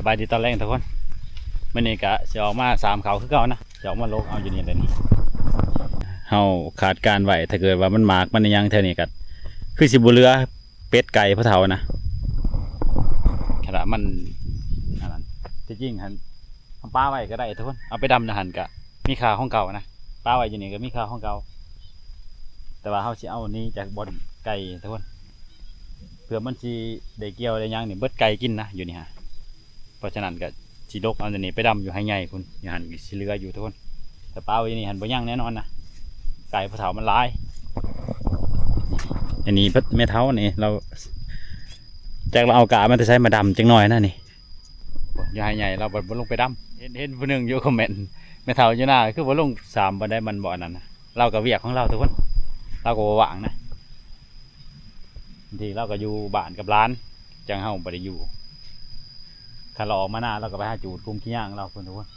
ສະບາຍດີຕອນແລງທຸກຄົນ ມື້ນີ້ກະຊິອອກມາສາມເຂົ້າຄືເກົ່ານະ ຊິອອກມາຫຼົກເອົາຢູ່ນີ້ແຫຼະນີ້ ເຮົາຄາດການໄວ້ ຖ້າເກີດວ່າມັນໝາກມັນອີ່ຫຍັງແຖວນີ້ກະ ຄືຊິບໍ່ເຫຼືອເປັດໄກ່ພໍ່ເຖົ້ານະ ຂະໜາດມັນ ອັນນັ້ນ ທີ່ຈິງຫັ້ນ ເຮົາປະໄວ້ກໍໄດ້ທຸກຄົນ ເອົາໄປດຳຢູ່ຫັ້ນກະມີຄ່າຂອງເກົ່ານະ ປະໄວ້ຢູ່ນີ້ກໍມີຄ່າຂອງເກົ່າ ແຕ່ວ່າເຮົາຊິເອົາໜີຈາກບ່ອນໄກ່ທຸກຄົນ ເພື່ອມັນຊິໄດ້ກ່ຽວໄດ້ຫຍັງນີ້ ເບິດໄກ່ກິນນະ ຢູ່ນີ້ຫາ ເພາະສະນັ້ນກໍຊິຫຼົກເອົາອັນນີ້ໄປດຳຢູ່ໄຮ່ໃຫຍ່ພຸ້ນ ຢູ່ຫັ້ນກໍຊິເຫຼືອຢູ່ທຸກຄົນ ແຕ່ປະໄວ້ຢູ່ນີ້ຫັ້ນບໍ່ຍັງແນ່ນອນນະ ໄກ່ພໍ່ເຖົ້າມັນຫຼາຍ ອັນນີ້ແມ່ເຖົ້ານີ້ລາວ ຈັກລາວເອົາກາມາແຕ່ໃສມາດຳຈັກໜ່ອຍນະນີ້ ຢູ່ໄຮ່ໃຫຍ່ລາວບໍ່ລົງໄປດຳ ເຫັນ ເຫັນຜູ້ໜຶ່ງຢູ່ຄອມເມັນ ແມ່ເຖົ້າຢູ່ນາຄືບໍ່ລົງຊາມ ບໍ່ໄດ້ ມັນບໍ່ອັນນັ້ນນະ ລາວກໍວຽກຂອງລາວທຸກຄົນ ລາວກໍບໍ່ວ່າງນະ ບາງທີລາວກໍຢູ່ບ້ານກັບຫຼານ ຈັ່ງເຮົາບໍ່ໄດ້ຢູ່ ຄັນລາວອອກມານາ ລາວກໍໄປຫາຈູດຄຸມຂີ້ຍາງລາວພຸ້ນທຸກຄົນ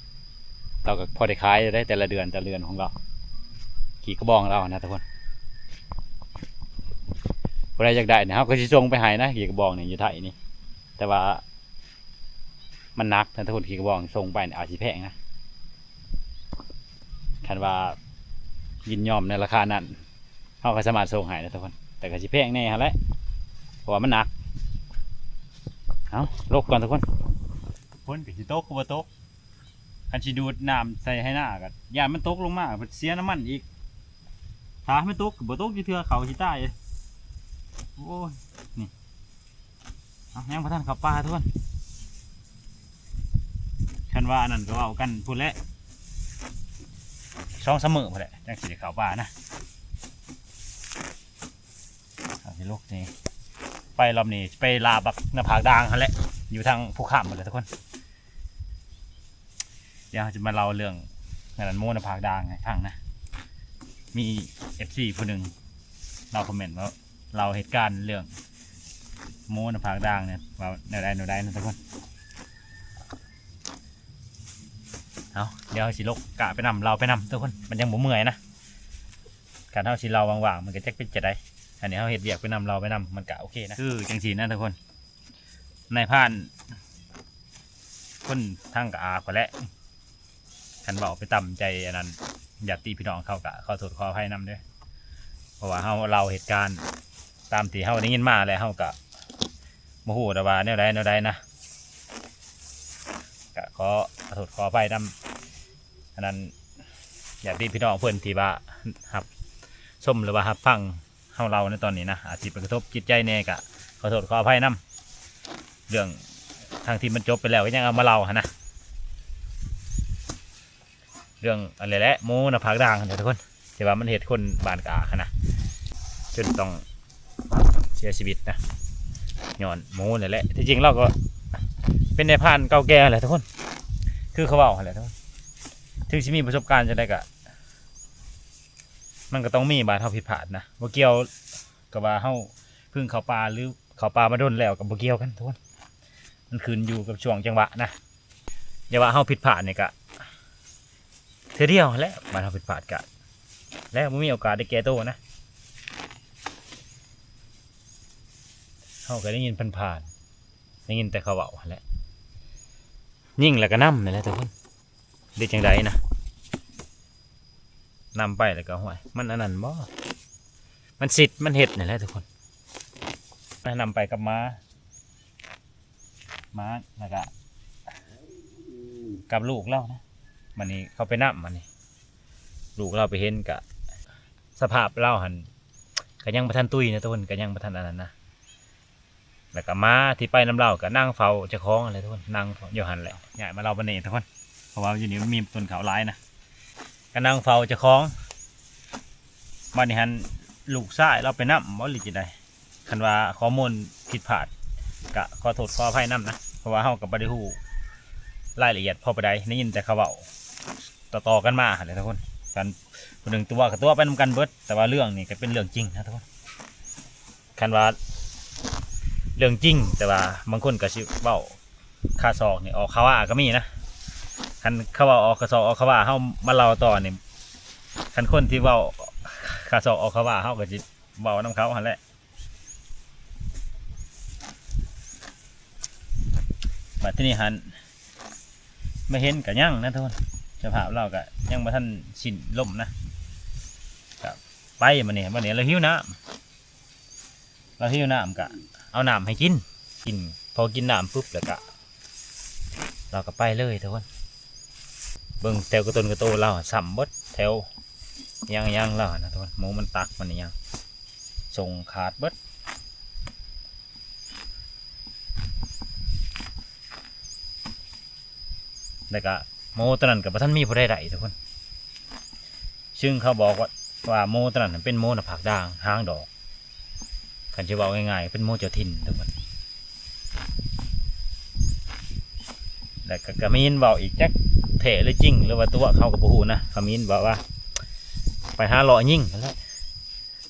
ລາວກໍພໍໄດ້ຂາຍໄດ້ແຕ່ລະເດືອນ ແຕ່ລະເດືອນຂອງລາວ ຂີ້ກະບອງລາວນະທຸກຄົນ ຜູ້ໃດຢາກໄດ້ນີ້ ເຮົາກໍຊິສົ່ງໄປໃຫ້ນະ ຂີ້ກະບອງນີ້ຢູ່ໄທນີ້ ແຕ່ວ່າມັນໜັກນະທຸກຄົນ ຂີ້ກະບອງສົ່ງໄປນີ້ອາດຊິແພງນະ ຄັນວ່າຍິນຍອມໃນລາຄານັ້ນ ເຮົາກໍສາມາດສົ່ງໃຫ້ນະທຸກຄົນ ແຕ່ກໍຊິແພງແດ່ຫັ້ນແຫຼະ ເພາະວ່າມັນໜັກ ເອົາ ຫຼົກກ່ອນທຸກຄົນ ຝົນກໍຊິຕົກກໍບໍ່ຕົກ ຄັນຊິດູດນ້ຳໃສ່ໄຮ່ນາກໍຢ້ານມັນຕົກລົງມາ ເສຍນ້ຳມັນອີກ ຖ້າໃຫ້ມັນຕົກກໍບໍ່ຕົກຈັກເທື່ອ ເຂົ້າຊິຕາຍ ໂອ້ຍ ນີ້ ເອົາ ຍັງບໍ່ທັນເຂົ້າປ່າທຸກຄົນ ຄັນວ່າອັນນັ້ນກໍເວົ້າກັນພຸ້ນແຫຼະ ສອງສາມມື້ພຸ້ນແຫຼະ ຈັ່ງຊິໄດ້ເຂົ້າປ່ານະ ເຮົາຊິຫຼົກນີ້ ໄປລອບນີ້ໄປລ່າບັກໜ້າຜາກດ່າງຫັ້ນແຫຼະ ຢູ່ທາງພູຄຳພຸ້ນແຫຼະທຸກຄົນ ດຽວເຮົາຈະມາເລົ່າເລື່ອງອັນນັ້ນ ໝູໜ້າຜາກດ່າງໃຫ້ຟັງນະ ມີເອັຟຊີຜູ້ໜຶ່ງລາວຄອມເມັນວ່າ ເລົ່າເຫດການເລື່ອງໝູໜ້າຜາກດ່າງນີ້ວ່າແນວໃດແນວໃດນະທຸກຄົນ ເອົາ ດຽວເຮົາຊິຫຼົກກະໄປນຳ ເລົ່າໄປນຳທຸກຄົນ ມັນຍັງບໍ່ເມື່ອຍນະ ຄັນເຮົາຊິເລົ່າຫວ່າງໆ ມັນກໍຈັກເປັນຈັ່ງໃດ ອັນນີ້ເຮົາເຮັດວຽກໄປນຳ ເລົ່າໄປນຳ ມັນກໍໂອເຄນະ ຄືຈັ່ງຊີ້ນະທຸກຄົນ ນາຍພານ ຄົນທາງກະອາພຸ້ນແຫຼະ ຄັນເວົ້າໄປຕາມໃຈອັນນັ້ນ ຍາດຕິພີ່ນ້ອງເຂົາກະຂໍໂທດຂໍອະໄພນຳເດີ້ ເພາະວ່າເຮົາເລົ່າເຫດການຕາມທີ່ເຮົາໄດ້ຍິນມາ ແລະ ເຮົາກະບໍ່ຮູ້ແຕ່ວ່າແນວໃດແນວໃດນະ ກະຂໍ ຂໍໂທດຂໍອະໄພນຳ ອັນນັ້ນ ຍາດຕິພີ່ນ້ອງເພິ່ນທີ່ວ່າຮັບຊົມ ຫຼືວ່າຮັບຟັງ ເຮົາເລົ່າໃນຕອນນີ້ນະ ອາດຊິໄປກະທົບຈິດໃຈແດ່ ກະຂໍໂທດຂໍອະໄພນຳ ເລື່ອງທັງທີ່ມັນຈົບໄປແລ້ວ ກໍຍັງເອົາມາເລົ່າຫັ້ນນະ ເລື່ອງອັນນີ້ແຫຼະ ໝູໜ້າຜາກດ່າງຫັ້ນແຫຼະທຸກຄົນ ທີ່ວ່າມັນເຮັດຄົນບ້ານກະອາກຫັ້ນນະ ຈົນຕ້ອງເສຍຊີວິດນະ ຍ້ອນໝູນີ້ແຫຼະ ທີ່ຈິງລາວກໍເປັນນາຍພານເກົ່າແກ່ແຫຼະທຸກຄົນ ຄືເຂົາເວົ້າຫັ້ນແຫຼະທຸກຄົນ ເຖິງຊິມີປະສົບການຈັ່ງໃດກະ ມັນກໍຕ້ອງມີບາດເຮົາຜິດພາດນະ ບໍ່ກ່ຽວກັບວ່າເຮົາເພິ່ງເຂົ້າປ່າ ຫຼື ເຂົ້າປ່າມາດົນແລ້ວກໍບໍ່ກ່ຽວກັນທຸກຄົນ ມັນຂຶ້ນຢູ່ກັບຊ່ວງຈັງຫວະນະ ຢ່າວ່າເຮົາຜິດພາດນີ້ກະເທື່ອດຽວຫັ້ນແຫຼະ ບາດເຮົາຜິດພາດກະ ແລ້ວບໍ່ມີໂອກາດໄດ້ແກ້ໂຕນະ ເຮົາກໍໄດ້ຍິນຜ່ານໆ ໄດ້ຍິນແຕ່ເຂົາເວົ້າຫັ້ນແຫຼະ ຍິງແລ້ວກໍນຳນັ້ນແຫຼະທຸກຄົນ ເຮັດຈັ່ງໃດນະ ນຳໄປແລ້ວກໍ ຫ້ວຍ ມັນອັນນັ້ນບໍ່ ມັນສິດ ມັນເຮັດນີ້ແຫຼະທຸກຄົນ ນຳໄປກັບໝາ ໝາ ແລ້ວກໍກັບລູກລາວນະ ບາດນີ້ເຂົາໄປນຳ ບາດນີ້ລູກລາວໄປເຫັນ ກະສະພາບລາວຫັ້ນ ກໍຍັງບໍ່ທັນຕຸ້ຍນະທຸກຄົນ ກໍຍັງບໍ່ທັນອັນນັ້ນນະ ແລ້ວກໍໝາທີ່ໄປນຳລາວກໍນັ່ງເຝົ້າເຈົ້າຂອງຫັ້ນແຫຼະທຸກຄົນ ນັ່ງຢູ່ຫັ້ນແຫຼະ ຍ້າຍມາລາວບ້ານນີ້ທຸກຄົນ ເພາະວ່າຢູ່ນີ້ມັນມີຕົ້ນເຂົ້າຫຼາຍນະ ກໍນັ່ງເຝົ້າເຈົ້າຂອງ ບາດນີ້ຫັ້ນ ລູກຊາຍລາວໄປນຳບໍ່ ຫຼືຈັ່ງໃດ ຄັນວ່າຂໍ້ມູນຜິດພາດ ກະຂໍໂທດຂໍອະໄພນຳນະ ເພາະວ່າເຮົາກໍບໍ່ໄດ້ຮູ້ລາຍລະອຽດພໍປານໃດ ໄດ້ຍິນແຕ່ເຂົາເວົ້າຕໍ່ໆກັນມາຫັ້ນແຫຼະທຸກຄົນ ຄັນຜູ້ໜຶ່ງຕົວະກໍຕົວະໄປນຳກັນເບິດ ແຕ່ວ່າເລື່ອງນີ້ກໍເປັນເລື່ອງຈິງນະທຸກຄົນ ຄັນວ່າເລື່ອງຈິງ ແຕ່ວ່າບາງຄົນກໍຊິເວົ້າ ຄ່າສອກນີ້ອອກຄ່າວ່າກໍມີນະ ຄັນເຂົາເວົ້າອອກຄ່າສອກອອກຄ່າວ່າ ເຮົາມາເລົ່າຕໍ່ນີ້ ຄັນຄົນທີ່ເວົ້າຄ່າສອກອອກຄ່າວ່າ ເຮົາກໍຊິເວົ້ານຳເຂົາຫັ້ນແຫຼະ ບັດທີນີ້ຫັ້ນ ມາເຫັນກະຍັງນະທຸກຄົນ ສະພາບລາວກະຍັງບໍ່ທັນສິ້ນລົມນະ ກະໄປບັດນີ້ ບັດນີ້ລາວຫິວນ້ຳ ລາວຫິວນ້ຳກະເອົານ້ຳໃຫ້ກິນ ກິນ ພໍກິນນ້ຳປຶບແລ້ວກະ ລາວກະໄປເລີຍທຸກຄົນ ເບິ່ງແຖວກະຕົນກະໂຕລາວຊ້ຳເບິດ ແຖວຫຍັງໆລາວນະທຸກຄົນ ໝູມັນຕັກມັນຫຍັງ ສົ່ງຂາດເບິດ ແລ້ວກະໝູໂຕນັ້ນກະບໍ່ທັນມີຜູ້ໃດໄດ້ທຸກຄົນ ຊຶ່ງເຂົາບອກວ່າ ວ່າໝູໂຕນັ້ນເປັນໝູໜ້າຜາກດ່າງຫາງດອກ ຄັນຊິເວົ້າງ່າຍໆ ເປັນໝູເຈົ້າຖິ່ນທຸກຄົນ ແລ້ວກະ ກະມີຍິນເວົ້າອີກ ຈັກແທ້ຫຼືຈິງ ຫຼືວ່າຕົວະ ເຮົາກະບໍ່ຮູ້ນະ ກະມີຍິນເວົ້າວ່າ ໄປຫາເລາະຍິງຫັ້ນແຫຼະ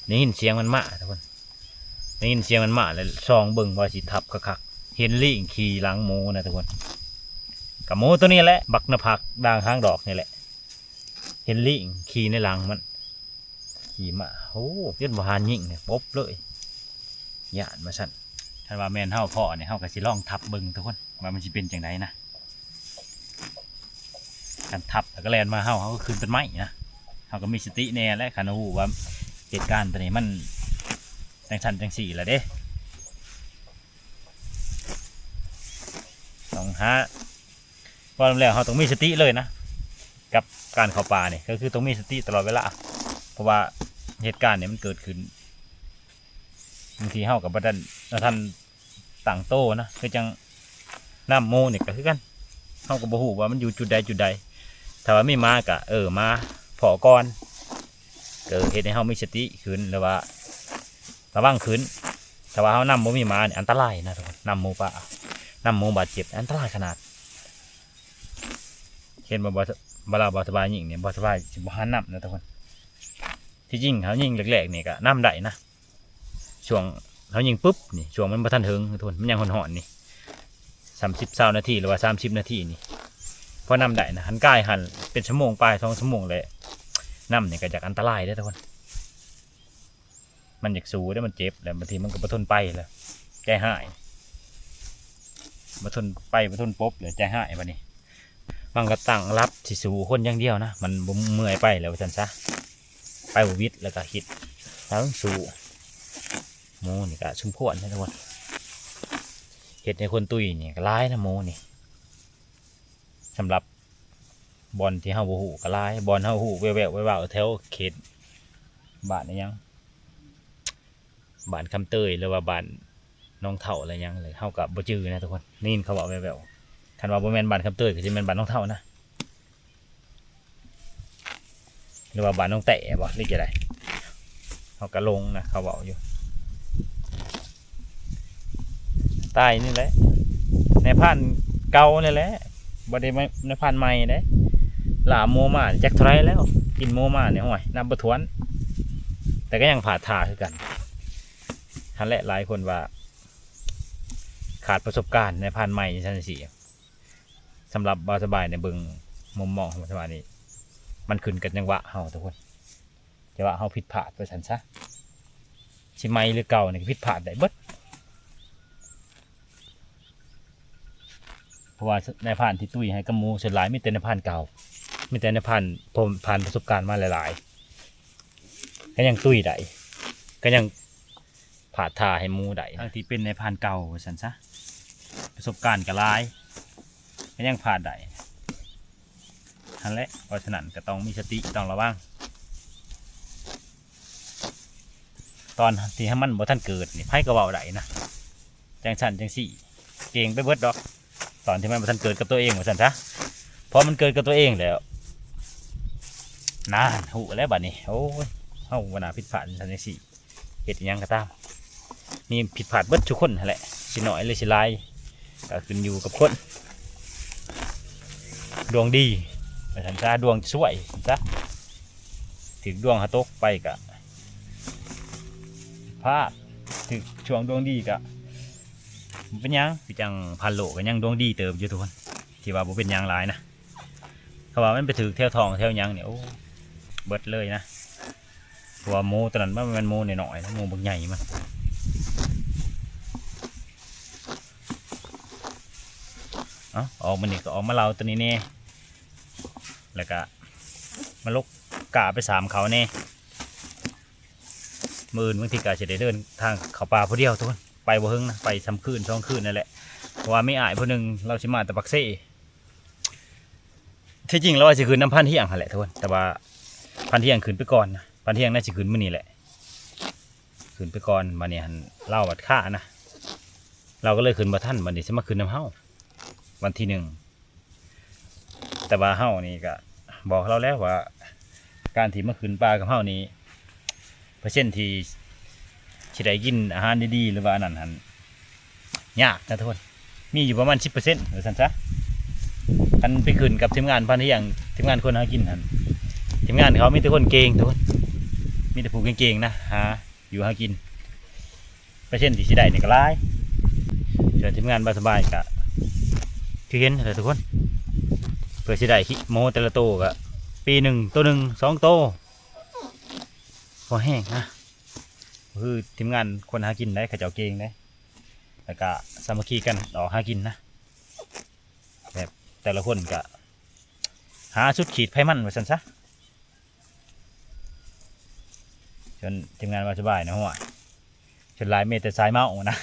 ໄດ້ຍິນສຽງມັນມາທຸກຄົນ ໄດ້ຍິນສຽງມັນມາແລ້ວ ສ່ອງເບິ່ງວ່າຊິທັບຄັກໆ ເຫັນລີງຂີ່ຫຼັງໝູນະທຸກຄົນ ກະໝູໂຕນີ້ແຫຼະ ບັກໜ້າຜາກດ່າງຫາງດອກນີ້ແຫຼະ ເຫັນລີງຂີ່ໃນຫຼັງມັນ ຂີ່ມາ ໂອ້ ຈົນບໍ່ຫານຍິງນີ້ ປົບເລີຍ ຢ້ານວ່າຊັ້ນ ຄັນວ່າແມ່ນເຮົາພໍ້ນີ້ ເຮົາກະຊິລອງທັບເບິ່ງທຸກຄົນ ວ່າມັນຊິເປັນຈັ່ງໃດນະ ຄັນທັບແລ້ວກະແລ່ນມາເຮົາ ເຮົາກະຂຶ້ນຕົ້ນໄມ້ນະ ເຮົາກະມີສະຕິແດ່ແຫຼະ ຄັນເຮົາຮູ້ວ່າເຫດການໂຕນີ້ມັນຈັ່ງຊັ້ນຈັ່ງຊີ້ລະເດ້ ຕ້ອງຫາ ເວົ້ານຳແລ້ວເຮົາຕ້ອງມີສະຕິເລີຍນະ ກັບການເຂົ້າປ່ານີ້ ກະຄືຕ້ອງມີສະຕິຕະຫຼອດເວລາ ເພາະວ່າເຫດການນີ້ມັນເກີດຂຶ້ນ ບາງທີເຮົາກະບໍ່ທັນ ບໍ່ທັນຕັ້ງໂຕນະ ຄືຈັ່ງນ້ຳໝູນີ້ກະຄືກັນ ເຮົາກະບໍ່ຮູ້ວ່າມັນຢູ່ຈຸດໃດຈຸດໃດ ຖ້າວ່າມີໝາກະ ເອີ ໝາພໍ້ກ່ອນ ກະເຮັດໃຫ້ເຮົາມີສະຕິຂຶ້ນ ຫຼືວ່າ ລະວັງຂຶ້ນ ຖ້າວ່າເຮົານຳບໍ່ມີໝານີ້ອັນຕະລາຍນະທຸກຄົນ ນຳໝູປ່າ ນຳໝູບາດເຈັບ ອັນຕະລາຍຂະໜາດ ເຫັນບໍ່ ບໍ່ ເວລາບໍ່ສະບາຍຍິງນີ້ ບໍ່ສະບາຍຊິບໍ່ຫານນຳນະທຸກຄົນ ທີ່ຈິງເຮົາຍິງແລກໆນີ້ກະນຳໄດ້ນະ ຊ່ວງເຮົາຍິງປຶບນີ້ ຊ່ວງມັນບໍ່ທັນເຖິງທຸກຄົນ ມັນຍັງຮ້ອນໆນີ້ ສາມສິບ ຊາວນາທີ ຫຼືວ່າສາມສິບນາທີນີ້ ພໍນຳໄດ້ນະ ຫັນກາຍຫັ້ນເປັນຊົ່ວໂມງປາຍ ສອງຊົ່ວໂມງແລ້ວ ນຳນີ້ກະຢາກອັນຕະລາຍເດ້ທຸກຄົນ ມັນຢາກສູ້ເດ້ ມັນເຈັບ ແລ້ວບາງທີມັນກະບໍ່ທົນໄປແລ້ວ ໃຈຮ້າຍ ບໍ່ທົນໄປ ບໍ່ທົນປົບແລ້ວ ໃຈຮ້າຍບາດນີ້ ມັນກະຕັ້ງຫຼັບຊິສູ້ຄົນຢ່າງດຽວນະ ມັນບໍ່ເມື່ອຍໄປແລ້ວວ່າຊັ້ນຊະ ໄປບໍ່ຫວິດ ແລ້ວກະຄິດ ເອົາ ສູ້ ໝູນີ້ກະສົມຄວນເດ້ທຸກຄົນ ເຮັດໃຫ້ຄົນຕຸ້ຍນີ້ກະຫຼາຍນະ ໝູນີ້ ສຳລັບບ່ອນທີ່ເຮົາບໍ່ຮູ້ກະຫຼາຍ ບ່ອນເຮົາຮູ້ແວ່ວໆ ແວ່ວໆ ແຖວເຂດບ້ານອີ່ຫຍັງ ບ້ານຄຳເຕີຍ ຫຼືວ່າບ້ານໜອງເທົ້າ ຫຼືຫຍັງ ເຮົາກະບໍ່ຈື່ນະທຸກຄົນ ໄດ້ຍິນເຂົາເວົ້າແວ່ວໆ ຄັນວ່າບໍ່ແມ່ນບ້ານຄຳເຕີຍກະຊິແມ່ນບ້ານໜອງເທົ້ານະ ຫຼືວ່າບ້ານໜອງແຕ້ບໍ່ ຫຼືຈັ່ງໃດ ເຮົາກະຫຼົງນະ ເຂົາເວົ້າຢູ່ ຕາຍນີ້ແຫຼະ ນາຍພານເກົ່ານີ້ແຫຼະ ບໍ່ໄດ້ມາ ນາຍພານໃໝ່ເດ້ ລ່າໝູມາຈັກເທົ່າໃດແລ້ວ ກິນໝູມານີ້ ໂອ້ຍ ນັບບໍ່ຖ້ວນ ແຕ່ກະຍັງພາດທ່າຄືກັນ ຫັ້ນແຫຼະ ຫຼາຍຄົນວ່າຂາດປະສົບການ ນາຍພານໃໝ່ຈັ່ງຊັ້ນຊີ້ ສຳລັບບ່າວສະບາຍນີ້ ເບິ່ງມຸມມອງຂອງບ່າວສະບາຍນີ້ ມັນຂຶ້ນກັບຈັງຫວະເຮົາທຸກຄົນ ຈັງຫວະເຮົາຜິດພາດວ່າຊັ້ນຊະ ຊິໃໝ່ຫຼືເກົ່ານີ້ກະຜິດພາດໄດ້ເບິດ ເພາະວ່ານາຍພານທີ່ຕຸ້ຍໃຫ້ກັບໝູສ່ວນຫຼາຍມີແຕ່ນາຍພານເກົ່າ ມີແຕ່ນາຍພານ ຜ່ານປະສົບການມາຫຼາຍໆ ກະຍັງຕຸ້ຍໄດ້ ກະຍັງ ພາດທ່າໃຫ້ໝູໄດ້ ທັງທີ່ເປັນນາຍພານເກົ່າວ່າຊັ້ນຊະ ປະສົບການກະຫຼາຍ ກະຍັງພາດໄດ້ຫັ້ນແຫຼະ ເພາະສະນັ້ນກະຕ້ອງມີສະຕິ ຕ້ອງລະວັງ ຕອນທີ່ມັນບໍ່ທັນເກີດນີ້ ໃຜກະເວົ້າໄດ້ນະ ຈັ່ງຊັ້ນຈັ່ງຊີ້ ເກັ່ງໄປເບິດດອກ ຕອນທີ່ມັນບໍ່ທັນເກີດກັບໂຕເອງວ່າຊັ້ນຊະ ພໍມັນເກີດກັບໂຕເອງແລ້ວ ນານ ຮູ້ແລ້ວບາດນີ້ ໂອ້ຍ ເຮົາບໍ່ໜ້າຜິດພາດຈັ່ງຊັ້ນຈັ່ງຊີ້ ເຮັດອີ່ຫຍັງກະຕາມ ມີຜິດພາດເບິດທຸກຄົນຫັ້ນແຫຼະ ຊິໜ້ອຍຫຼືຊິຫຼາຍ ກະຂຶ້ນຢູ່ກັບຄົນ ດວງດີວ່າຊັ້ນຊະ ດວງຊວຍຊັ້ນຊະ ຖືກດວງເຮົາຕົກໄປກະ ພາດ ຖືກຊ່ວງດວງດີກະ ບໍ່ເປັນຫຍັງ ຄືຈັ່ງພານໂລກກະຍັງດວງດີເຕີບຢູ່ທຸກຄົນ ທີ່ວ່າບໍ່ເປັນຫຍັງຫຼາຍນະ ເພາະວ່າມັນໄປຖືກແຖວທ້ອງແຖວຫຍັງນີ້ ໂອ້ ເບິດເລີຍນະ ເພາະວ່າໝູໂຕນັ້ນມັນບໍ່ແມ່ນໝູນ້ອຍໆນະ ໝູບັກໃຫຍ່ມັນ ເ ເອົາ ອອກມື້ນີ້ກໍອອກມາເລົ່າຕົວນີ້ແດ່ ແລ້ວກະມາລົກກ້າໄປສາມເຂົາແດ່. ມື້ອື່ນບາງທີກໍອາດຊິໄດ້ເດີນທາງເຂົ້າປ່າຜູ້ດຽວທຸກຄົນ ໄປບໍ່ເຖິງນະ ໄປຊ່ຳຄືນສອງຄືນນັ້ນແຫຼະ ເພາະວ່າມີອ້າຍຜູ້ໜຶ່ງລາວຊິມາແຕ່ປາກເຊ. ທີ່ຈິງລາວວ່າຊິຂຶ້ນນຳພານທ່ຽງຫັ້ນແຫຼະທຸກຄົນ ແຕ່ວ່າພານທ່ຽງຂຶ້ນໄປກ່ອນນະ ພານທ່ຽງໜ້າຊິຂຶ້ນມື້ນີ້ແຫຼະ ຂຶ້ນໄປກ່ອນ. ບາດນີ້ຫັ້ນລາວບັດຄ້ານະ ລາວກໍເລີຍຂຶ້ນບໍ່ທັນ ບາດນີ້ຊິມາຂຶ້ນນຳເຮົາວັນທີໜຶ່ງ. ແຕ່ວ່າເຮົານີ້ກະບອກລາວແລ້ວວ່າ ການທີ່ມາຂຶ້ນປ່າກັບເຮົານີ້ ເປີເຊັນທີ່ຊິໄດ້ກິນອາຫານດີໆ ຫຼືວ່າອັນນັ້ນຫັ້ນ ຍາກນະທຸກຄົນ ມີຢູ່ປະມານສິບເປີເຊັນ ວ່າຊັ້ນຊະ. ຄັນໄປຂຶ້ນກັບທີມງານພານທ່ຽງ ທີມງານຄົນຫາກິນຫັ້ນ ທີມງານເຂົາມີແຕ່ຄົນເກັ່ງທຸກຄົນ ມີແຕ່ຜູ້ເກັ່ງໆ ນະ ຫາຢູ່ຫາກິນ ເປີເຊັນທີ່ຊິໄດ້ນີ້ກໍຫຼາຍ. ສ່ວນທີມງານບ່າວສະບາຍກະຄືເຫັນຫັ້ນແຫຼະທຸກຄົນ ເພື່ອຊິໄດ້ຂີ້ ໝູແຕ່ລະໂຕກະປີໜຶ່ງໂຕໜຶ່ງສອງໂຕ ພໍແຮງນະ ຄືທີມງານຄົນຫາກິນໄດ໋ ເຂົາເຈົ້າເກັ່ງໄດ໋ ແລ້ວກະສາມັກຄີກັນອອກຫາກິນນະ ແບບແຕ່ລະຄົນກະຫາສຸດຂີດໃຜມັນ ວ່າຊັ້ນຊະ. ສ່ວນທີມງານບ່າວສະບາຍນະ ໂອ້ຍ ສ່ວນຫຼາຍມີແຕ່ສາຍເມົານະ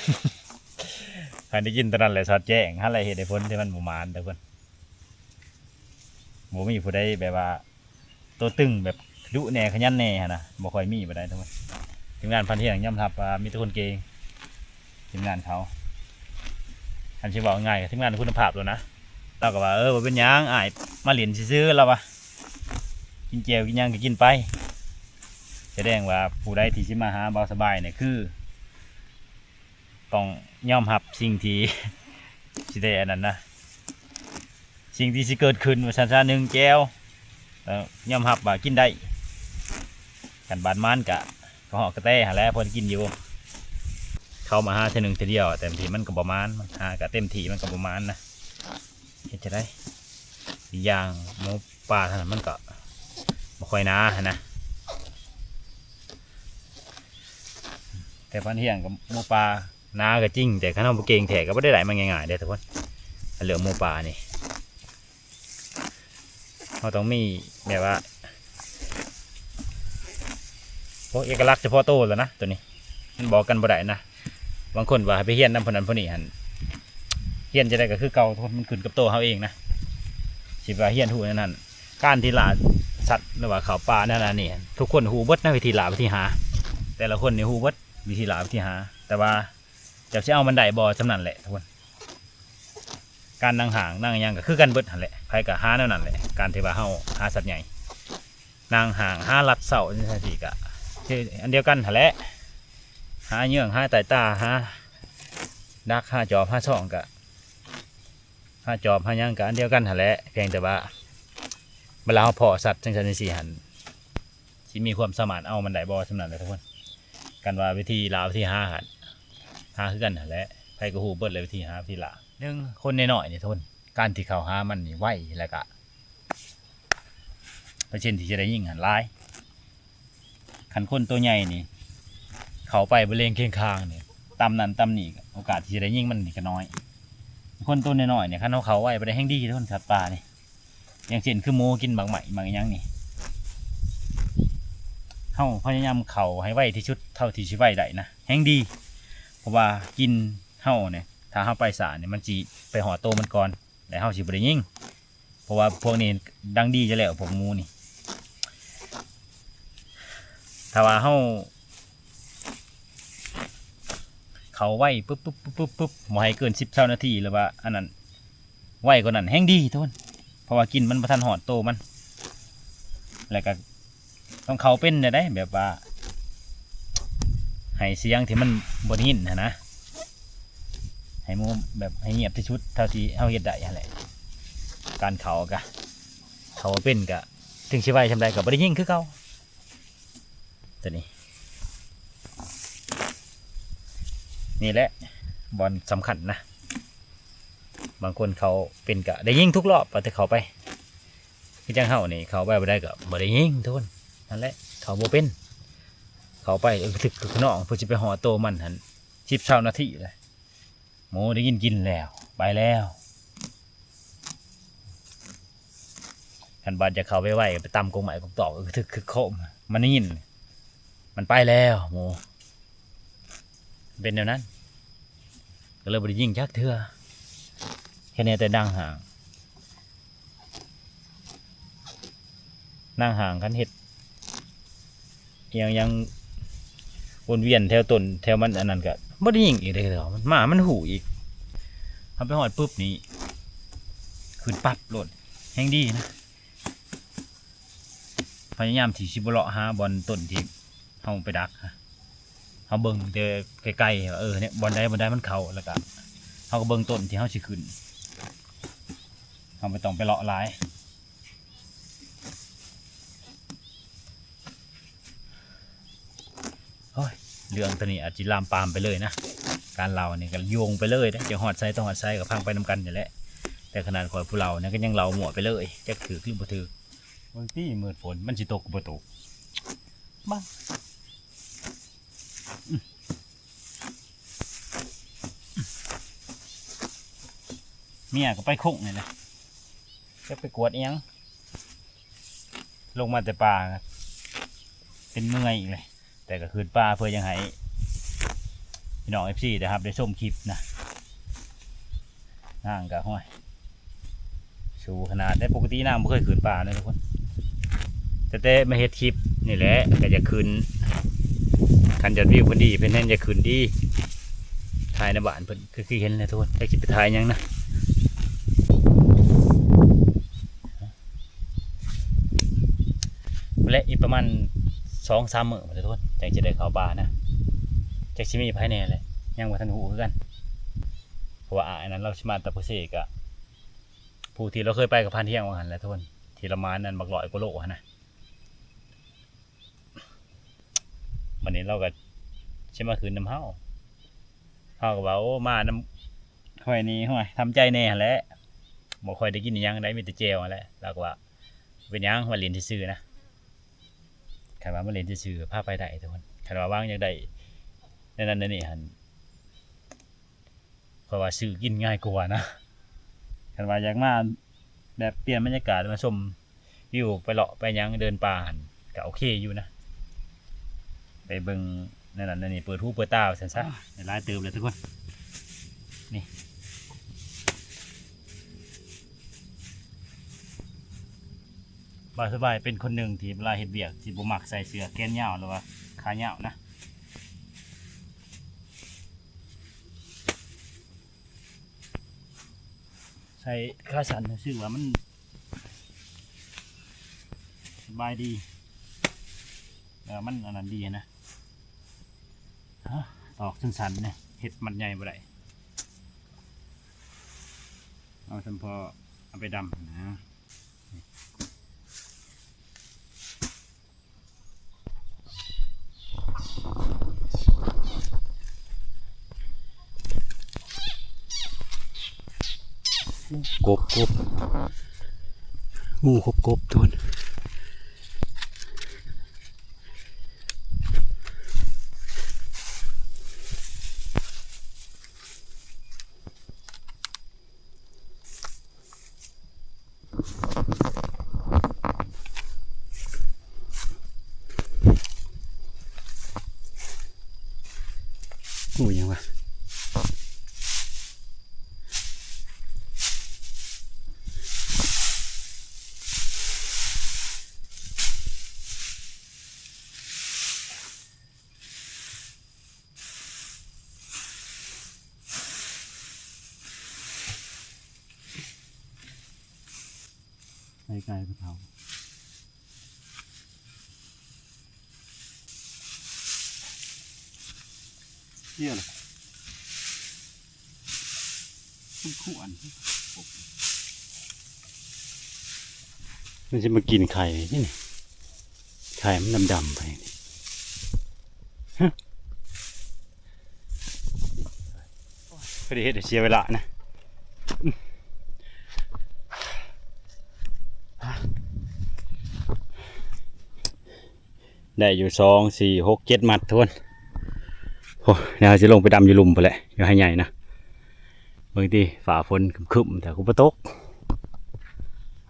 ຄັນໄດ້ກິນຕອນນັ້ນແຫຼະສອດແຈ້ງ ຫັ້ນແຫຼະເຮັດໃຫ້ຜົນທີ່ມັນບໍ່ໝານທຸກຄົນ. ບໍ່ມີຜູ້ໃດແບບວ່າໂຕຕຶງ ແບບດຸແດ່ຂະຫຍັນແດ່ຫັ້ນນະ ບໍ່ຄ່ອຍມີປານໃດທຸກຄົນ. ທີມງານພານທ່ຽງຍອມຮັບວ່າມີແຕ່ຄົນເກັ່ງ ທີມງານເຂົາ ຄັນຊິເວົ້າງ່າຍໆ ທີມງານຄຸນນະພາບໂລດນະ. ລາວກໍວ່າ ເອີ ບໍ່ເປັນຫຍັງ ອ້າຍມາຫຼິ້ນຊື່ໆ ລາວວ່າ ກິນແຈ່ວກິນຫຍັງກໍກິນໄປ. ສະແດງວ່າຜູ້ໃດທີ່ຊິມາຫາບ່າວສະບາຍນີ້ ຄືຕ້ອງຍອມຮັບສິ່ງທີ່ ຊິໄດ້ອັນນັ້ນນະ ສິ່ງທີ່ຊິເກີດຂຶ້ນວ່າຊັ້ນຊະ. ໜຶ່ງແຈ່ວ ເອີ ຍອມຮັບວ່າກິນໄດ້ ຄັນບາດໝານກະ ກະຮອກກະແຕຫັ້ນແຫຼະ ພໍໄດ້ກິນຢູ່. ເຂົາມາຫາເທື່ອໜຶ່ງເທື່ອດຽວ ເຕັມທີ່ມັນກໍບໍ່ໝານ ມັນຫາກະເຕັມທີ່ມັນກໍບໍ່ໝານນະ ເຮັດຈັ່ງໃດ? ອີກຢ່າງໝູປ່າທາງນັ້ນມັນກໍບໍ່ຄ່ອຍໜາຫັ້ນນະ ແຕ່ພານທ່ຽງກັບໝູປ່າໜາກໍຈິງ ແຕ່ຄັນເຮົາບໍ່ເກັ່ງແທ້ກໍບໍ່ໄດ້ໄດ້ມາງ່າຍໆເດ້ທຸກຄົນ ເລື່ອງໝູປ່ານີ້. ເຮົາຕ້ອງມີແບບວ່າ ໂອ້ ເອກະລັກສະເພາະໂຕແລ້ວນະ ໂຕນີ້ມັນບອກກັນບໍ່ໄດ້ນະ. ບາງຄົນວ່າໃຫ້ໄປຮຽນນຳຜູ້ນັ້ນຜູ້ນີ້ຫັ້ນ ຮຽນຈັ່ງໃດກໍຄືເກົ່າ ມັນຂຶ້ນກັບໂຕເຮົາເອງນະ ຊິວ່າຮຽນຮູ້ແນວນັ້ນ. ການທີ່ລ່າສັດ ຫຼືວ່າເຂົ້າປ່າແນວນັ້ນນີ້ ທຸກຄົນຮູ້ເບິດນະ ວິທີລ່າ ວິທີຫາ ແຕ່ລະຄົນນີ້ຮູ້ເບິດ ວິທີລ່າ ວິທີຫາ ແຕ່ວ່າ ເຈົ້າຊິເອົາມັນໄດ້ບໍ່ ສ່ຳນັ້ນແຫຼະທຸກຄົນ. ການນັ່ງຫ້າງນັ່ງຫຍັງກໍຄືກັນເບິດຫັ້ນແຫຼະ ໃຜກໍຫາແນວນັ້ນແຫຼະ. ການທີ່ວ່າເຮົາຫາສັດໃຫຍ່ ນັ່ງຫ້າງ ຫາລັດເສົາຈັ່ງຊີ້ກໍຄືອັນດຽວກັນຫັ້ນແຫຼະ ຫາເຫຍື່ອງ ຫາໃຕ້ຕາ ຫາດັກ ຫາຈອບ ຫາຊ່ອງ ກໍຫາຈອບຫາຫຍັງກໍອັນດຽວກັນຫັ້ນແຫຼະ ພຽງແຕ່ວ່າເວລາເຮົາພໍ້ສັດຈັ່ງຊັ້ນຈັ່ງຊີ້ຫັ້ນ ຊິມີຄວາມສາມາດເອົາມັນໄດ້ບໍ່ ສ່ຳນັ້ນແຫຼະທຸກຄົນ. ຄັນວ່າວິທີລ່າ ວິທີຫາຫັ້ນ ຫາຄືກັນຫັ້ນແຫຼະ ໃຜກໍຮູ້ເບິດແຫຼະ ວິທີຫາ ວິທີລ່າ. ໜຶ່ງ ຄົນນ້ອຍໆນີ້ທຸກຄົນ ການທີ່ເຂົ້າຫາມັນນີ້ໄວ ແລ້ວກະເປີເຊັນທີ່ຈະໄດ້ຍິງຫັ້ນຫຼາຍ. ຄັນຄົນໂຕໃຫຍ່ນີ້ ເຂົ້າໄປບໍ່ເລັງຄຽງຄາງນີ້ ຕຳນັ້ນຕຳນີ້ ໂອກາດທີ່ຈະໄດ້ຍິງມັນນີ້ກໍນ້ອຍ. ຄົນໂຕນ້ອຍໆນີ້ ຄັນເຮົາເຂົ້າໄວປານໃດແຮ່ງດີເດີ ສັດປ່ານີ້. ຢ່າງເຊັ່ນຄືໝູກິນໝາກໄມ້ໝາກຫຍັງນີ້ ເຮົາພະຍາຍາມເຂົ້າໃຫ້ໄວທີ່ສຸດເທົ່າທີ່ຊິໄວໄດ້ນະ ແຮ່ງດີ. ເພາະວ່າກິ່ນເຮົານີ້ ຖ້າເຮົາໄປຊ້ານີ້ ມັນຊິໄປຮອດໂຕມັນກ່ອນ ແລ້ວເຮົາຊິບໍ່ໄດ້ຍິງ. ເພາະວ່າພວກນີ້ດັງດີຢູ່ແລ້ວ ພວກໝູນີ້. ຖ້າວ່າເຮົາເຂົ້າໄວປຶບໆໆໆ ບໍ່ໃຫ້ເກີນສິບ ຊາວນາທີ ຫຼືວ່າອັນນັ້ນ ໄວກວ່ານັ້ນແຮ່ງດີທຸກຄົນ ເພາະວ່າກິ່ນມັນບໍ່ທັນຮອດໂຕມັນ. ແລ້ວກໍຕ້ອງເຂົ້າເປັນແນວໃດ ແບບວ່າໃຫ້ສຽງທີ່ມັນບໍ່ໄດ້ຍິນຫັ້ນນະ ໃຫ້ໝູແບບໃຫ້ງຽບທີ່ສຸດເທົ່າທີ່ເຮົາເຮັດໄດ້ຫັ້ນແຫຼະ. ການເຂົ້າກະ ເຂົ້າບໍ່ເປັນກະ ເຖິງຊິໄວສ່ຳໃດກໍບໍ່ໄດ້ຍິງຄືເກົ່າ. ຕົວນີ້ ນີ້ແຫຼະບ່ອນສຳຄັນນະ. ບາງຄົນເຂົ້າເປັນກະໄດ້ຍິງທຸກລອບ ວ່າແຕ່ເຂົ້າໄປ. ຄືຈັ່ງເຮົານີ້ ເຂົ້າໄປບໍ່ໄດ້ກໍບໍ່ໄດ້ຍິງທຸກຄົນ. ນັ້ນແຫຼະ ເຂົ້າບໍ່ເປັນ ເຂົ້າໄປກະຖືກຂະໜອງ ເພື່ອຊິໄປຮອດໂຕມັນຫັ້ນ ສິບ ຊາວນາທີແຫຼະ. ໝູໄດ້ຍິນກິ່ນແລ້ວ ໄປແລ້ວ. ຄັນບາດຢາກເຂົ້າໄວໆ ໄປຕຳກົກໄມ້ກົກຕອກ ອຶກທຶກຄຶກໂຄມ ມັນໄດ້ຍິນ ມັນໄປແລ້ວໝູ່ ເປັນແນວນັ້ນ ກໍເລີຍບໍ່ໄດ້ຍິງຈັກເທື່ອ ແຄ່ແນ່ແຕ່ນາງຫ້າງ ນາງຫ້າງຄັນເຮັດ ອີ່ຫຍັງ ຫຍັງວົນວຽນແຖວຕົ້ນແຖວມັນອັນນັ້ນກະບໍ່ໄດ້ຍິງອີກເດ້ ມັນມາ ມັນຮູ້ອີກ ເຮົາໄປຮອດປຶບນີ້ ຂຶ້ນປັບໂລດ ແຮ່ງດີນະ ພະຍາຍາມທີ່ຊິບໍ່ເລາະຫາບ່ອນຕົ້ນທີ່ເຮົາໄປດັກ ເຮົາເບິ່ງແຕ່ໄກໆ ວ່າ ເອີ ເນຍ ບ່ອນໃດ ບ່ອນໃດມັນເຂົ້າ ແລ້ວກະເຮົາກໍເບິ່ງຕົ້ນທີ່ເຮົາຊິຂຶ້ນ ເຮົາບໍ່ຕ້ອງໄປເລາະຫຼາຍ. ໂອ້ຍ ເລື່ອງໂຕນີ້ອາດຊິລາມປາມໄປເລີຍນະ ການເລົ່ານີ້ກໍໂຍງໄປເລີຍເດ້ ຈະຮອດໃສຕໍ່ຮອດໃສກໍຟັງໄປນຳກັນນີ້ແຫຼະ ແຕ່ຂະໜາດຂ້ອຍຜູ້ເລົ່ານີ້ກໍຍັງເລົ່າມົ້ວໄປເລີຍ ຈັກຖືກຫຼືບໍ່ຖືກ ບາງທີມືດຝົນມັນຊິຕົກກໍບໍ່ຕົກ ບາງ ເມຍກໍໄປຄົງນີ້ແຫຼະ ຈັກໄປກວດອີ່ຫຍັງ ລົງມາແຕ່ປ່າ ເປັນເມື່ອຍອີກເລີຍ ແຕ່ກໍຂຶ້ນປ່າເພື່ອຢາກໃຫ້ພີ່ນ້ອງເອັຟຊີໄດ້ຮັບໄດ້ຊົມຄລິບນະ ນາງກໍ ໂອ້ຍ ສູ້ຂະໜາດໃດ ປົກກະຕິນາງບໍ່ເຄີຍຂຶ້ນປ່າເນາະທຸກຄົນ ແຕ່ ແຕ່ມາເຮັດຄລິບນີ້ແຫຼະ ກໍຢາກຂຶ້ນ ຄັນຍອດວິວເພິ່ນດີ ເພິ່ນແຮ່ງຢາກຂຶ້ນດີ ຖ່າຍໃນບ້ານເພິ່ນ ຄື ຄືເຫັນແຫຼະທຸກຄົນ ຈັກຊິໄປຖ່າຍຫຍັງນະ ແລະ ອີກປະມານສອງສາມມື້ພຸ້ນແຫຼະທຸກຄົນ ຈັ່ງຈະໄດ້ເຂົ້າປ່ານະ ຈັກຊິມີໃຜແດ່ແຫຼະ ຍັງບໍ່ທັນຮູ້ຄືກັນ ເພາະວ່າອ້າຍນັ້ນລາວຊິມາແຕ່ໂພເຊກະ ຜູ້ທີ່ລາວເຄີຍໄປກັບພານທ່ຽງວ່າຫັ້ນແຫຼະທຸກຄົນ ທີ່ລາວມານັ້ນບັກຮ້ອຍກວ່າໂລຫັ້ນນະ ບັດນີ້ລາວກໍຊິມາຂຶ້ນນຳເຮົາ ເຮົາກໍວ່າ ໂອ້ ມານຳຂ້ອຍນີ້ ໂອ້ຍ ທຳໃຈແດ່ຫັ້ນແຫຼະ ບໍ່ຄ່ອຍໄດ້ກິນອີ່ຫຍັງໃດ ມີແຕ່ແຈ່ວຫັ້ນແຫຼະ ລາວກໍວ່າ ເປັນຫຍັງ ມາຫຼິ້ນຊື່ໆນະ ຄັນວ່າມາຫຼິ້ນຊື່ໆ ພາໄປໄດ້ທຸກຄົນ ຄັນວ່າຫວັງຢາກໄດ້ແນວນັ້ນແນວນີ້ຫັ້ນ ຂ້ອຍວ່າຊື້ກິນງ່າຍກວ່ານະ ຄັນວ່າຢາກມາແບບປ່ຽນບັນຍາກາດ ມາຊົມວິວ ໄປເລາະໄປຫຍັງ ເດີນປ່າຫັ້ນ ກໍໂອເຄຢູ່ນະ ໄປເບິ່ງແນວນັ້ນແນວນີ້ ເປີດຫູເປີດຕາວ່າຊັ້ນຊະ ຫຼາຍເຕີບແລ້ວທຸກຄົນ ນີ້ ບ່າວສະບາຍເປັນຄົນໜຶ່ງທີ່ເວລາເຮັດວຽກຊິບໍ່ມັກໃສ່ເສື້ອແຂນຍາວ ຫຼືວ່າຂາຍາວນະ ໃສ່ຂາສັ້ນ ຮູ້ສຶກວ່າມັນສະບາຍດີ ແລ້ວມັນອັນນັ້ນດີນະ ຕອກສັ້ນໆນີ້ ເຮັດມັດໃຫຍ່ບໍ່ໄດ້ ເອົາສຳພໍເອົາໄປດຳນະ. ກົບ ກົບ ງູ ກົບ ກົບ ໂຕນ. ໂອ້ຍ ຫຍັງວະ? ໄປໄກຜູ້ເຖົ້າ ເຈົ້ຍລະ ມັນຂວນ ມັນຊິມາກິນໄຂ່ນີ້ ໄຂ່ມັນດຳໆໄປນີ້ ຮະ. ບໍ່ໄດ້ເຮັດໃຫ້ເສຍເວລານະ ໄດ້ຢູ່ ສອງ ສີ່ ຫົກ ເຈັດ ມັດ ທຸກຄົນ. ໂອ້ ດຽວຊິລົງໄປດຳຢູ່ລຸ່ມພຸ້ນແຫຼະ ຢູ່ໄຮ່ໃຫຍ່ນະ. ເບິ່ງຕິ ຟ້າຝົນຄຶ້ມໆ ແຕ່ກໍບໍ່ຕົກ.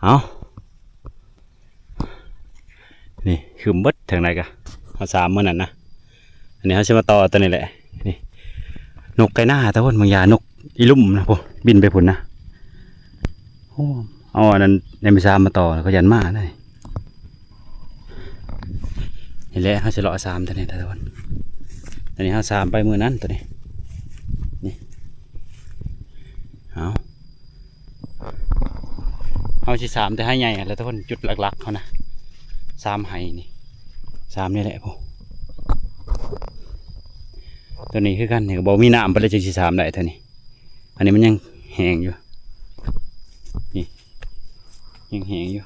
ເອົ້າ. ຄືມເບິດທາງໃດກະ ເຮົາສາມມື້ນັ້ນນະ. ອັນນີ້ເຮົາຊິມາຕໍ່ຕົວນີ້ແຫຼະ ນີ້ ນົກໄກ່ນາ ຕາຄົນ ບາງຢ່າ ນົກອີລຸ່ມນະ ພຸ້ນ ບິນໄປພຸ້ນນະ. ໂອ້ ເອົາອັນນັ້ນ ເອັມສາມ ມາຕໍ່ ເຂົາຢ້ານມາໄດ໋. ນີ້ແຫຼະ ເຮົາຊິເລາະສາມຕົວນີ້ ຕາຄົນ. ອັນນີ້ເຮົາສາມໄປມື້ນັ້ນ ຕົວນີ້ ນີ້ ເອົາ ເຮົາຊິສາມແຕ່ໄຮ່ໃຫຍ່ຫັ້ນແຫຼະ ທຸກຄົນ. ຈຸດຫຼັກໆເຮົານະ ສາມໄຮ່ນີ້ ສາມນີ້ແຫຼະພຸ້ນ. ຕົວນີ້ຄືກັນ ນີ້ກໍບໍ່ມີນ້ຳປານໃດ ຈຶ່ງຊິສາມໄດ້ເທື່ອນີ້. ອັນນີ້ມັນຍັງແຫ້ງຢູ່ ນີ້ ຍັງແຫ້ງຢູ່.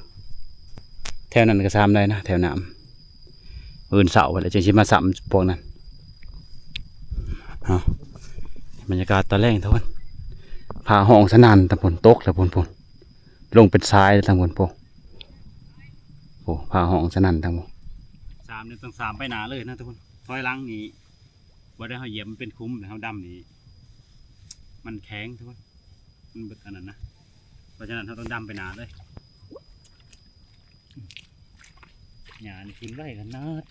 ແຖວນັ້ນກໍສາມໄດ້ນະ ແຖວນ້ຳ. ມື້ອື່ນເຊົ້າພຸ້ນແຫຼະ ຈຶ່ງຊິມາຊ້ຳພວກນັ້ນ. ເອົາ ບັນຍາກາດຕອນແລງ ທຸກຄົນ. ຟ້າຮ້ອງສະໜັ່ນ ທາງພຸ້ນ ຕົກແລ້ວພຸ້ນ ພຸ້ນ ລົງເປັນສາຍແລ້ວ ທາງພຸ້ນ ໂອ້ ໂອ້ ຟ້າຮ້ອງສະໜັ່ນທາງພຸ້ນ. ສາມນີ້ຕ້ອງສາມໄປໜ້າເລີຍນະ ທຸກຄົນ. ຖອຍຫຼັງນີ້ບໍ່ໄດ້ ເຮົາຢຽບມັນເປັນຂຸມ ແລ້ວເຮົາດຳນີ້ ມັນແຂງ ທຸກຄົນ. ມັນເບິດອັນນັ້ນນະ ເພາະສະນັ້ນເຮົາຕ້ອງດຳໄປໜ້າເລີຍ. ຫຍ້ານີ້ຂຶ້ນໄວຂະໜາດ.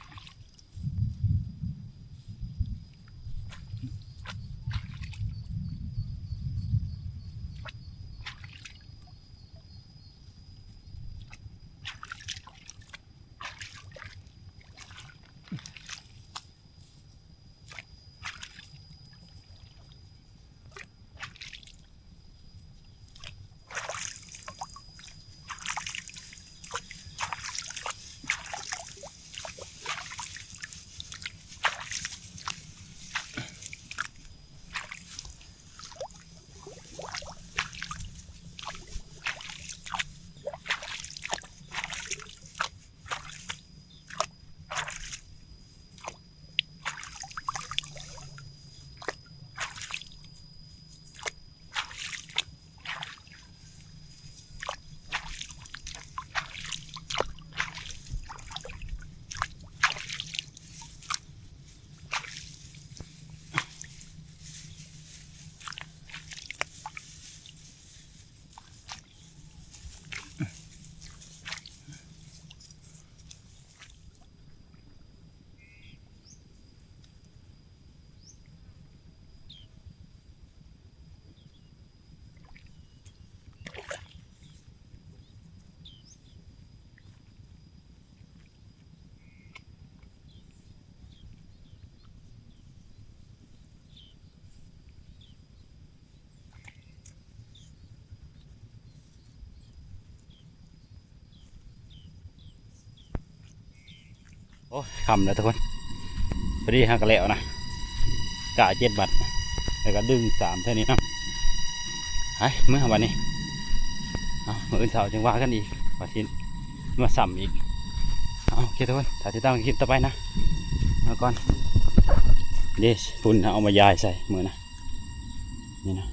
ໂອ້ຍ ຄ່ຳແລ້ວທຸກຄົນ ພໍດີເຮົາກໍແລ້ວນະ ກ້າເຈັດມັດ ແລ້ວກໍດຶງສາມເທື່ອນີ້ນຳ. ໄປ ເມືອບັດນີ້ ເອົາ ມື້ອື່ນເຊົ້າຈຶ່ງວ່າກັນອີກ ວ່າຊິມາຊ້ຳອີກ. ເອົາ ໂອເຄທຸກຄົນ ຖ້າຕິດຕາມຄລິບຕໍ່ໄປນະ ເອົາກ່ອນ ເດ ຝຸ່ນເຮົາເອົາມາຢາຍໃສ່ມື້ນະ ນີ້ນະ.